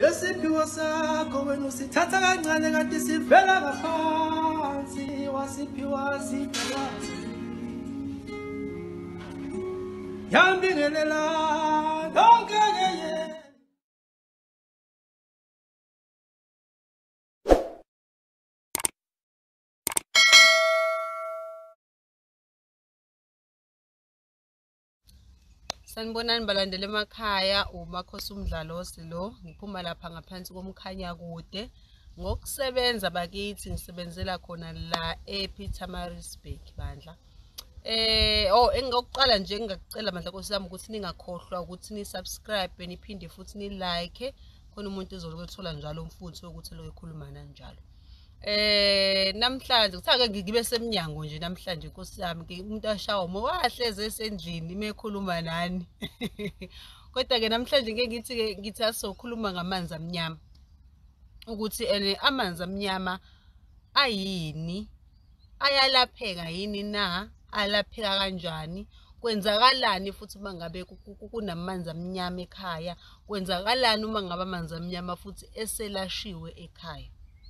Lesiphiwo sakho wena usithatha kancane kanti sivela ngaphansi, wasiphiwa sidalwazi. Yambingelela nonke ke. Sanibonani balandeli emakhaya, uMakhosi uMdlalose lo. Ngiphuma lapha ngaphansi koMkhanyakude. Ngokusebenza bakithi ngisebenzela khona la ePietermaritzburg bandla. Engokuqala nje ngingakucela bandla Nkosi yami ukuthi ningakhohlwa ukuthi ni subscribe niphinde futhi ni like, khona umuntu ezolokuthola njalo umfutho ukuthi lo ekhuluma kanjalo. Namhlanje kuthiwa ke ngibe semnyango nje namhlanje Nkosi yami, umuntu ashawa umoya wahleze esendlini mekhuluma nani. Kodwa ke namhlanje ngeke ngithi ke ngithi asokhuluma ngamanzi amnyama, ukuthi ene amanzi amnyama ayini, ayalapheka yini na, alapheka kanjani, kwenzakalani futhi uma ngabe kunamanzi amnyama ekhaya, kwenzakalani uma ngabe amanzi amnyama futhi eselashiwe ekhaya.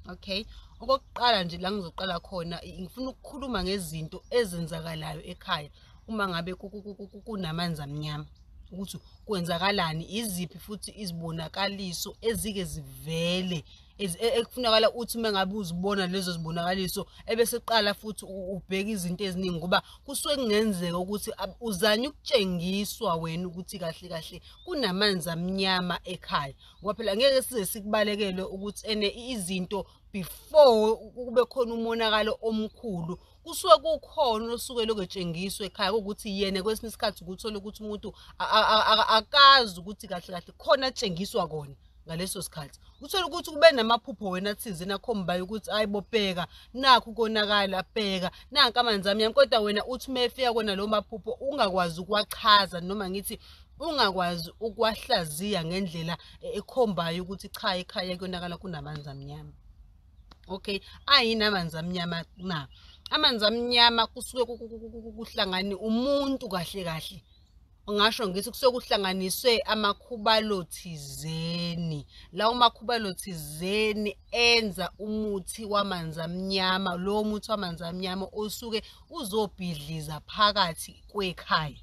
Okay, okokuqala nje la ngizoqala khona ngifuna ukukhuluma ngezinto ezenzakalayo ekhaya uma ngabe kunamanzi amnyama, ukuthi kwenzakalani, iziphi futhi izibonakaliso ezike zivele ekufunakala uthi uma ngabe uzibona lezo zibonakaliso ebese qala futhi ubheka izinto eziningi, ngoba kusuke kungenzeka ukuthi uzanye ukutshengiswa wena ukuthi kahle kahle kunamanzi amnyama ekhaya, ngoba phela ngeke size sikubalekele ukuthi ene izinto before kube khona umonakalo omkhulu kusuke kukhona osuke lokutshengiswa ekhaya, ukuthi yena kwesinye isikhathi ukuthola ukuthi umuntu akazi ukuthi kahle kahle khona atshengiswa kona ngaleso sikhathi. Uthola ukuthi kube namaphupho wena thizeni akhombayo ukuthi hayi bheka nakho konakala, bheka nanka amanzi amnyama, kodwa wena uthi mefika kona lo maphupho ungakwazi ukwachaza, noma ngithi ungakwazi ukwahlaziya ngendlela ekhombayo ukuthi cha ekhaya kuyonakala kunamanzi amnyama. Okay, ayini amanzi amnyama na? Amanzi amnyama kusuke kuhlangane umuntu kahle kahle, ngisho ngithi kusuke kuhlanganiswe amakhubalo thizeni. Lawo makhubalo thizeni enza umuthi wamanzi amnyama. Lowo muthi wamanzi amnyama osuke uzobhidliza phakathi kwekhaya.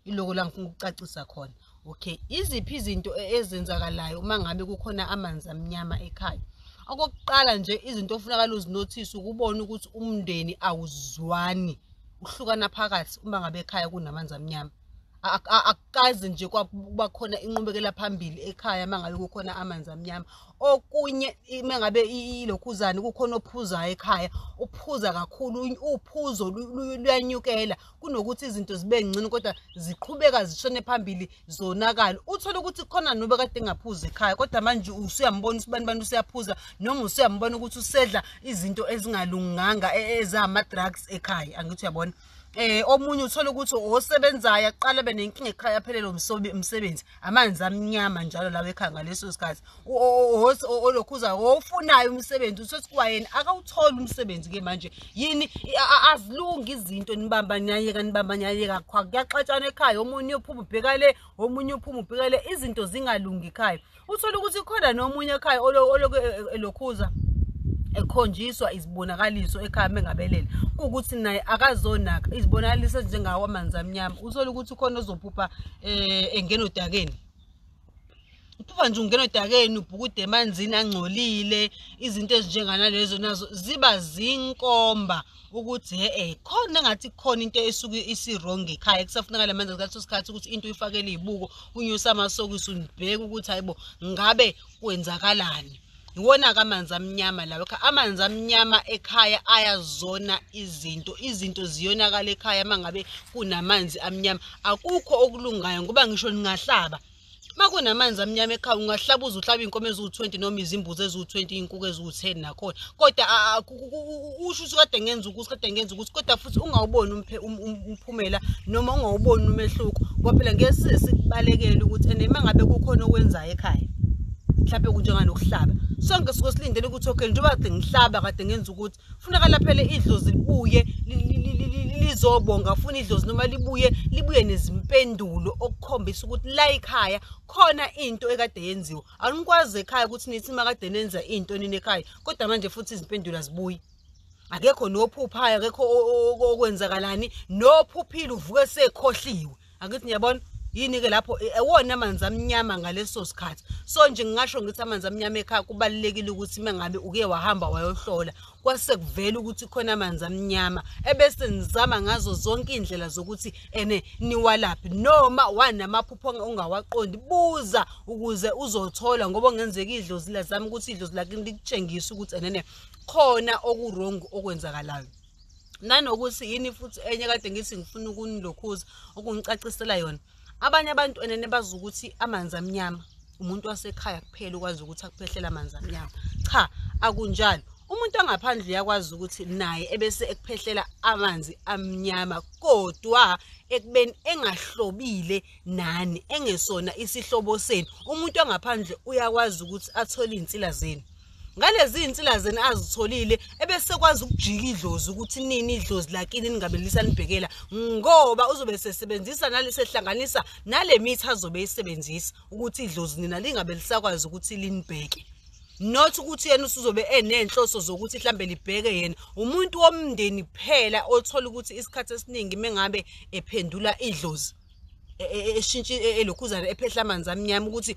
Iloko la ngifuna ukucacisa khona. Okay, iziphi izinto ezenzakalayo uma ngabe kukhona amanzi amnyama ekhaya? Okokuqala nje izinto ofunakala uzinothise ukubona ukuthi umndeni awuzwani, uhlukana phakathi uma ngabe ekhaya kunamanzi amnyama. Akukaze nje kwakuba khona inqubekela phambili ekhaya uma ngabe kukhona amanzi amnyama. Okunye uma ngabe ilokhuzane kukhona ophuzayo ekhaya, uphuza kakhulu, uphuzo luyanyukela kunokuthi izinto zibe ngcono, kodwa ziqhubeka zishone phambili zonakala. Uthola ukuthi khona nobe kade engaphuza ekhaya, kodwa manje usuyambona usibani bani usuyaphuza, noma usuyambona ukuthi usedla izinto ezingalunganga ezama drugs ekhaya, angithi uyabona. Omunye uthola ukuthi osebenzayo aqala benenkinga ekhaya aphelele umsebenzi, amanzi amnyama njalo lawo ekhaya ngaleso sikhathi. Olokhuza ofunayo umsebenzi uthola ukuthi kwayena akawutholi umsebenzi ke manje, yini azilungi izinto, nibamba nyayeka nibamba nyayeka, kuyaxatshana ekhaya, omunye uphuma ubheka le, omunye uphuma ubheka le, izinto zingalungi ekhaya. Uthola ukuthi khona nomunye ekhaya oloku elokhuza ekhonjiswa izibonakaliso ekhaya mengabelele, kuwukuthi naye akazonaka izibonakaliso ezinjengawo amanzi amnyama. Uthola ukuthi khona ozophupha engena odakeni, uphupha nje ungena odakeni ubhukude emanzini angcolile, izinto ezinjenganalezo nazo ziba zinkomba ukuthi khona engathi khona into esuke isi-wrong ekhaya, kusafunakala manje ngaleso sikhathi ukuthi into uyifakele izibuko, unyuse amasokisi ubheke ukuthi hayibo ngabe kwenzakalani. Iwona ke amanzi amnyama lawo. Amanzi amnyama ekhaya ayazona izinto, izinto ziyonakala ekhaya mangabe kunamanzi amnyama. Akukho okulungayo ngoba ngisho ningahlaba makunamanzi amnyama ekhaya, ungahlaba uze uhlabe iy'nkomo eziwu-20 noma izimbuzi eziwu-20, iy'nkukhu eziwu-10 nakhona, kodwa usho ukuthi kade ngenza ukuthi, kade ngenza ukuthi, kodwa futhi ungawuboni umphumela noma ungawuboni umehluko, ngoba phela ngeke size sikubalekele ukuthi ene uma ngabe kukhona okwenzayo ekhaya, mhlawumbe kunjenganokuhlaba, sonke suke silindele ukuthi okay njengoba kade ngihlaba kade ngenza ukuthi funeka phela idlozi libuye lizobonga, funa idlozi noma libuye libuye nezimpendulo okukhombisa ukuthi la ekhaya khona into ekade yenziwa. Anikwazi ekhaya ukuthi nithi makade nenza into nini ekhaya, kodwa manje futhi izimpendulo azibuyi. Akekho nophuphayo, akekho okwenzakalani, nophuphile uvuke sekhohliwe. Angithi niyabona yini-ke lapho ewona amanzi amnyama ngaleso sikhathi. So nje ngingasho ngithi amanzi amnyama ekhaya kubalulekile ukuthi uma ngabe uke wahamba wayohlola kwase kuvela ukuthi khona amanzi amnyama, ebese nizama ngazo zonke iy'ndlela zokuthi ene niwalaphe. Noma wanamaphupho ongawaqondi, buza ukuze uzothola, ngoba kungenzeka idlozi lazama ukuthi idlozi lakini likutshengise ukuthi enene khona oku-wrong okwenzakalayo. Nanokuthi yini futhi enye kade ngithi ngifuna ukunilokhuza, ukunicacisela yona. Abanye abantu enene bazi ukuthi amanzi amnyama umuntu wasekhaya kuphela ukwazi ukuthi akuphehlela amanzi amnyama. Cha, akunjalo. Umuntu angaphandle uyakwazi ukuthi naye ebese ekuphehlela amanzi amnyama, kodwa ekubeni engahlobile nani, engesona isihlobo senu. Umuntu angaphandle uyakwazi ukuthi athole iy'nsila zenu. Ngalezi iy'nsila zenu azitholile ebese kwazi ukujika idlozi ukuthi nini idlozi lakini ningabe lisanibhekela, ngoba uzobe sesebenzisa nalesehlanganisa nale mithi azobe eyisebenzisa ukuthi idlozi nina lingabe lisakwazi ukuthi linibheke. Not ukuthi yena usuzobe enenhloso zokuthi mhlambe libheke yena. Umuntu womndeni kuphela othola ukuthi isikhathi esiningi mengabe ephendula idlozi eshintshe elokhuzana ephehla amanzi amnyama, ukuthi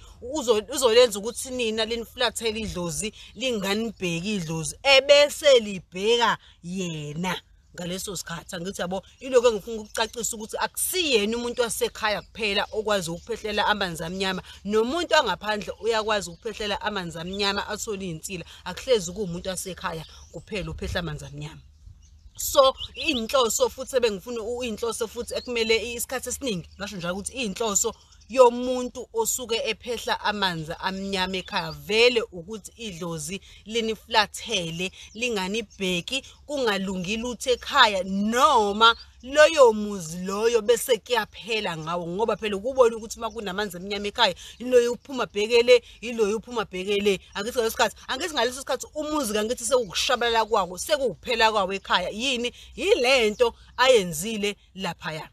uzolenza ukuthi nina liniflathele idlozi, linganibheki idlozi ebese libheka yena ngaleso sikhathi. Angithi yabo, iloko engifuna ukucacisa ukuthi akusiyena umuntu wasekhaya kuphela okwazi ukuphehlela amanzi amnyama, nomuntu angaphandle uyakwazi ukuphehlela amanzi amnyama athole iy'nsila. Akuhlezi kuwumuntu wasekhaya kuphela uphehla amanzi amnyama. So inhloso futhi ebengifuna inhloso futhi ekumele isikhathi esiningi ngasho njalo ukuthi inhloso yomuntu osuke ephehla amanzi amnyama ekhaya vele ukuthi idlozi liniflathele, linganibheki, kungalungi lutho ekhaya, noma loyo muzi loyo bese kuyaphela ngawo. Ngoba phela ukubona ukuthi uma kunamanzi amnyama ekhaya, iloyo uphuma bhekele, iloyo uphuma bhekele. Angithi ngaleso sikhathi, angithi ngaleso sikhathi umuzi kangithi sekuwukushabalala kwawo, sekuwukuphela kwawo ekhaya. Yini yilento ayenzile laphaya.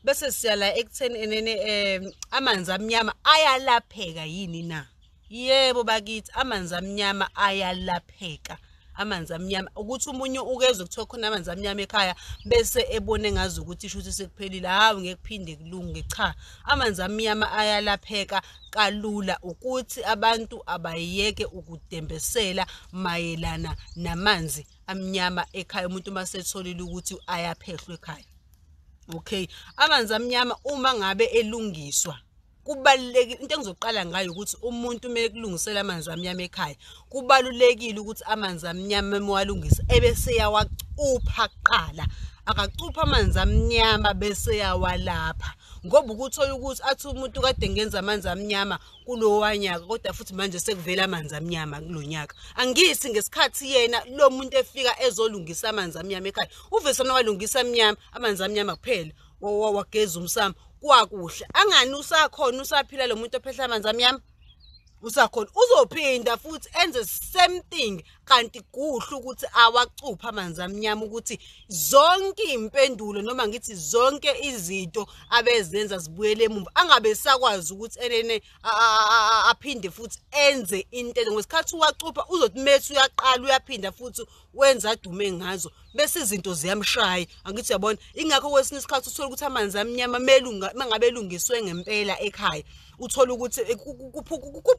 Bese siya la ekutheni enene amanzi amnyama ayalapheka yini na? Yebo bakithi, amanzi amnyama ayalapheka. Amanzi amnyama ukuthi umunye ukezwe kuthiwa khona amanzi amnyama ekhaya bese ebone ngazi ukuthi isho ukuthi sekuphelile, hawu ngeke kuphinde kulunge. Cha, amanzi amnyama ayalapheka kalula, ukuthi abantu abayeke ukudembesela mayelana namanzi amnyama ekhaya. Umuntu uma setholile ukuthi ayaphehlwa ekhaya. Okay, amanzi amnyama uma ngabe elungiswa, kubalulekile into engizoqala ngayo ukuthi umuntu kumele kulungisele amanzi amnyama ekhaya. Kubalulekile ukuthi amanzi amnyama emwalungisa ebese yawacupha kuqala. Akacupha amanzi amnyama bese yawalapha, ngoba ukuthola ukuthi athi umuntu kade ngenza amanzi amnyama kulowa nyaka, kodwa futhi manje sekuvela amanzi amnyama kulonyaka. Angithi ngesikhathi yena lo muntu efika ezolungisa amanzi amnyama ekhaya, uvesana walungisa amnyama amanzi amnyama kuphela, wageza umsamo kwakuhle. Angani usakhona usaphila lo muntu ophehla amanzi amnyama, usakhona uzophinda futhi enze same thing. Kanti kuhle ukuthi awacuphe amanzi amnyama, ukuthi zonke iy'mpendulo noma ngithi zonke izinto abezenza zibuyele emuva, angabe sakwazi ukuthi enene aphinde futhi enze into. Ngesikhathi uwacupha uzothi methi uyaqala uyaphinda futhi wenza adume ngazo, bese izinto ziyamshaya. Angithi uyabona, ingakho kwesinye isikhathi uthola ukuthi amanzi amnyama mangabe elungiswe ngempela ekhaya, uthola ukuthi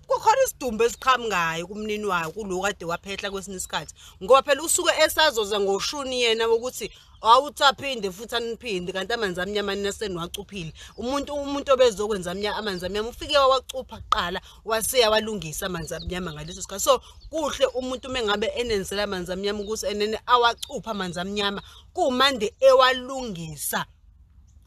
kukhona isidumbu esiqhamukayo kumnini wayo kulo kade waphehla kwesinye isikhathi, ngoba phela usuke esazoza ngoshuni yena wokuthi awuthi aphinde futhi aniphinde, kanti amanzi amnyama naseniwacuphile. Umuntu obezokwenza amanzi amnyama ufike wawacupha kuqala wase yawalungisa amanzi amnyama ngaleso sikhathi. So kuhle umuntu uma ngabe enenzela amanzi amnyama ukuthi enene awacupha amanzi amnyama kumande ewalungisa,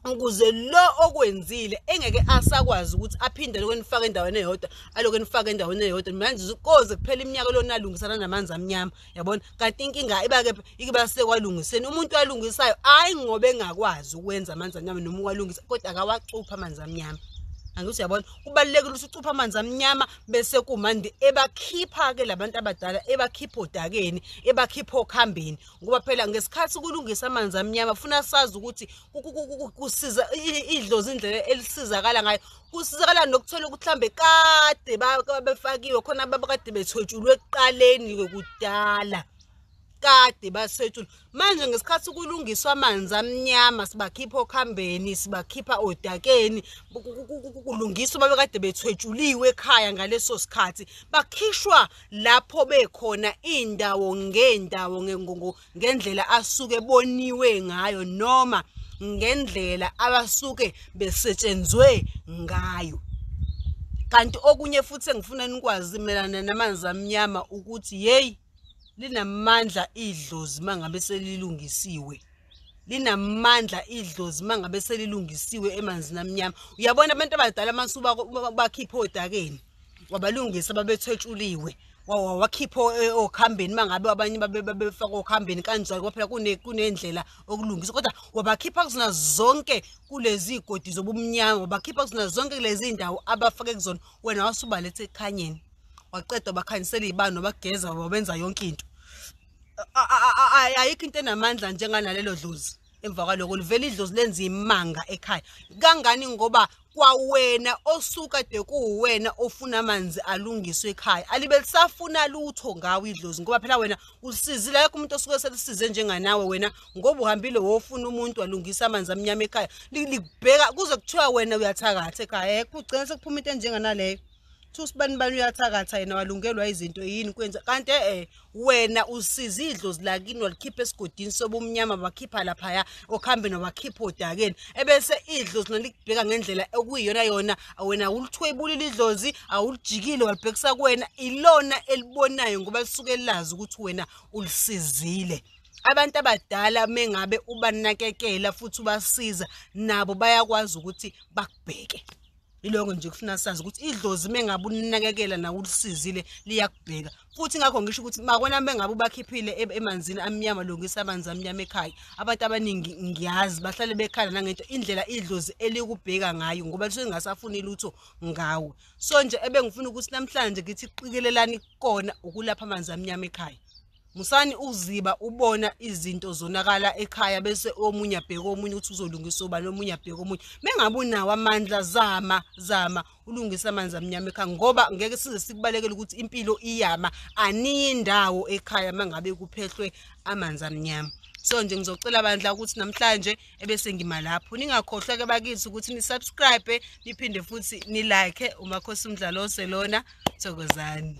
ukuze lo okwenzile engeke asakwazi ukuthi aphinde lokho enifaka endaweni eyodwa, alokho enifaka endaweni eyodwa. Manje koze kuphela iminyaka lona alungisana namanzi amnyama, yabona. Kanti inkinga iba kephi? Iba sekwalungiseni. Umuntu walungisayo hayi ngoba engakwazi ukwenza amanzi amnyama noma ukwalungisa, kodwa akawacupha amanzi amnyama. Angithi uyabona, kubalulekile ukuthi ucuphe amanzi amnyama bese kumandi ebakhipha-ke labantu abadala, ebakhipha odakeni, ebakhipha okhambeni. Ngoba phela ngesikhathi kulungisa amanzi amnyama funa sazi ukuthi kusiza idlozi indlela elisizakala ngayo. Kusizakala nokuthola ukuthi mhlambe kade befakiwe khona abakade bethwetshulwe ekuqaleni kudala. Kade basethula. Manje ngesikhathi kulungiswa amanzi amnyama sibakhipha okhambeni, sibakhipha odakeni, kulungiswa babekade bethwetshuliwe ekhaya ngaleso sikhathi. Bakhishwa lapho bekhona indawo ngendawo ngendlela asuke boniwe ngayo noma ngendlela abasuke besetshenzwe ngayo. Kanti okunye futhi engifuna nikwazi melana namanzi amnyama ukuthi hey, linamandla idlozi mangabe selilungisiwe. Linamandla idlozi mangabe selilungisiwe emanzini amnyama. Uyabona abantu abadala masuba bakhipha odakeni, wabalungisa babethwetshuliwe, wakhipha okhambeni mangabe abanye babefaka okhambeni kanjalo, ngoba phela kunendlela okulungisa. Kodwa wabakhipha kuzona zonke kulezi godi zobumnyama, wabakhipha kuzona zonke kulezi ndawo abafake kuzona, wena wasubaletha ekhanyeni. Waqeda bakhanyisela izibani, bageza, babenza yonke into. Ayikho into enamandla njenganalelo dlozi. Emva kwaloko livela idlozi lenza imanga ekhaya. Kangani? Ngoba kwawena osuka de kuwena ofuna amanzi alungiswe ekhaya, alibe lisafuna lutho ngawe idlozi, ngoba phela wena usizile. Akekho umuntu osuke selisize njenganawe wena, ngoba uhambile wofuna umuntu alungisa amanzi amnyama ekhaya. Likubheka kuze kuthiwa wena uyathakatha ekhaya. Kugcina sekuphuma into enjenganaleyo. Thusibani bani uyathakatha yena, walungelwa izinto yini kwenza. Kanti wena usiza idlozi lakini walikhipha esigodini sobumnyama, bakhipha laphaya okhambeni, wabakhipha odakeni, ebese idlozi nalikubheka ngendlela okuyiyona yona. Wena awulithwebulile idlozi, awulijikile walibhekisa kuwena, ilona elibonayo ngoba lisuke lazi ukuthi wena ulisizile. Abantu abadala mengabe ubanakekela futhi ubasiza, nabo bayakwazi ukuthi bakubheke. Iloko nje kufuna sazi ukuthi idlozi mengabe uninakekela nawe ulisizile liyakubheka. Futhi ngakho ngisho ukuthi makwena mengabe ubakhiphile emanzini amnyama, lungisa amanzi amnyama ekhaya. Abantu abaningi ngiyazi bahlale bekhala nangento indlela idlozi elikubheka ngayo, ngoba lisuke lingasafuni lutho ngawe. So nje ebengifuna ukuthi namhlanje ngithi qikelelani kona ukulapha amanzi amnyama ekhaya. Musani uziba ubona izinto zonakala ekhaya bese omunye abheka omunye ukuthi uzolungisa ubani, omunye abheka omunye. Mengabe unawo amandla, zama ulungise amanzi amnyama ekhaya, ngoba ngeke size sikubalekele ukuthi impilo iyama, aniyi indawo ekhaya mangabe kuphehlwe amanzi amnyama. So nje ngizocela bandla ukuthi namhlanje ebese ngima lapho. Ningakhohlwa ke bakithi ukuthi ni subscribe, niphinde futhi ni like. Umakhosi Mdlalose lona. Thokozani.